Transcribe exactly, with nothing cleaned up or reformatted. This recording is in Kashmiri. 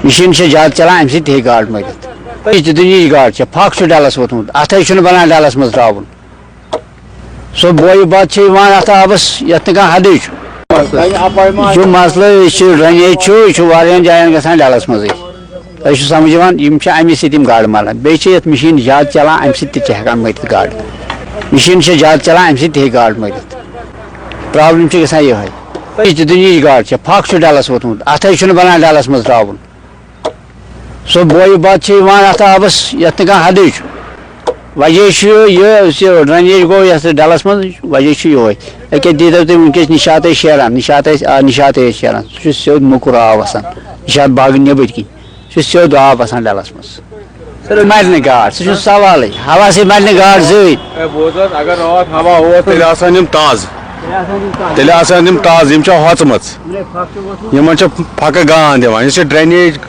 مِشیٖن چھِ زیادٕ چَلان، اَمہِ سۭتۍ تہِ ہیٚکہِ گاڈ مٔرِتھ۔ یہِ تہِ دُنیہٕچ گاڈ چھےٚ، پھَکھ چھُ ڈَلَس ووٚتھمُت، اَتھَے چھُنہٕ بَنان ڈَلَس منٛز ترٛاوُن۔ سُہ بویہِ بَتہٕ چھِ یِوان اَتھ آبَس، یَتھ نہٕ کانٛہہ حدٕے چھُ۔ یہِ چھُ مسلہٕ، یہِ چھُ ڈرٛنیج چھُ، یہِ چھُ واریاہَن جایَن گژھان ڈَلَس منٛزٕے۔ تۄہہِ چھُ سَمٕجھ یِوان، یِم چھِ اَمی سۭتۍ یِم گاڈٕ مَران۔ بیٚیہِ چھِ یَتھ مِشیٖن زیادٕ چَلان، اَمہِ سۭتۍ تہِ چھِ ہٮ۪کان مٔرِتھ گاڈٕ۔ مِشیٖن چھِ زیادٕ چَلان، اَمہِ سۭتۍ تہِ ہیٚکہِ گاڈ مٔرِتھ۔ پرابلم چھِ گژھان یِہوٚے۔ یہِ چھِ دُنیہٕچ گاڈ چھےٚ، پھَکھ چھُ ڈَلَس ووٚتھمُت، اَتھَے چھُنہٕ بَنان ڈَلَس منٛز ترٛاوُن۔ سُہ بویہِ بَتہٕ چھِ یِوان اَتھ آبَس، یَتھ نہٕ کانٛہہ حدٕے چھُ۔ وجہ چھُ یہِ، یُس یہِ ڈرٛنیج گوٚو یَتھ ڈَلَس منٛز، وجہ چھُ یِہوٚے۔ أکیٛاہ دیٖتو تُہۍ وٕنکیٚس نِشاط ٲسۍ شیران، نِشاط ٲسۍ، آ، نِشاط ٲسۍ شیران۔ سُہ چھُ سیوٚد موٚکُر آب آسان، نِشاط باغہٕ نیٚبٕرۍ کِنۍ۔ سُہ چھُ سیوٚد آب آسان ڈَلَس منٛز۔ سُہ مَرِ نہٕ گاڈ، سُہ چھُنہٕ سوالٕے۔ ہوا سۭتۍ مَرِ نہٕ گاڈ زٕہٕے۔ ہے، بوز حظ، اگر راتھ ہوا اوس، تیٚلہِ آسان یِم تازٕ۔ تیٚلہِ آسان یِم تازٕ، یِم چھِ ہۄژمٕژ۔ یِمَن چھِ پھَکہٕ گانٛد یِوان۔ یُس یہِ ڈرٛنیج